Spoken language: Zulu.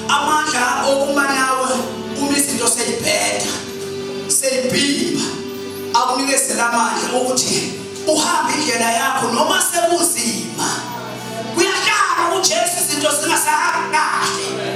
Amandla okuma nawe uma izinto seyibheda, seyibhimba, akunikezela amandla ukuthi uhambe indlela yakho noma sekuzima. Kuyahlala kuJesu izinto zingasahambi kahle.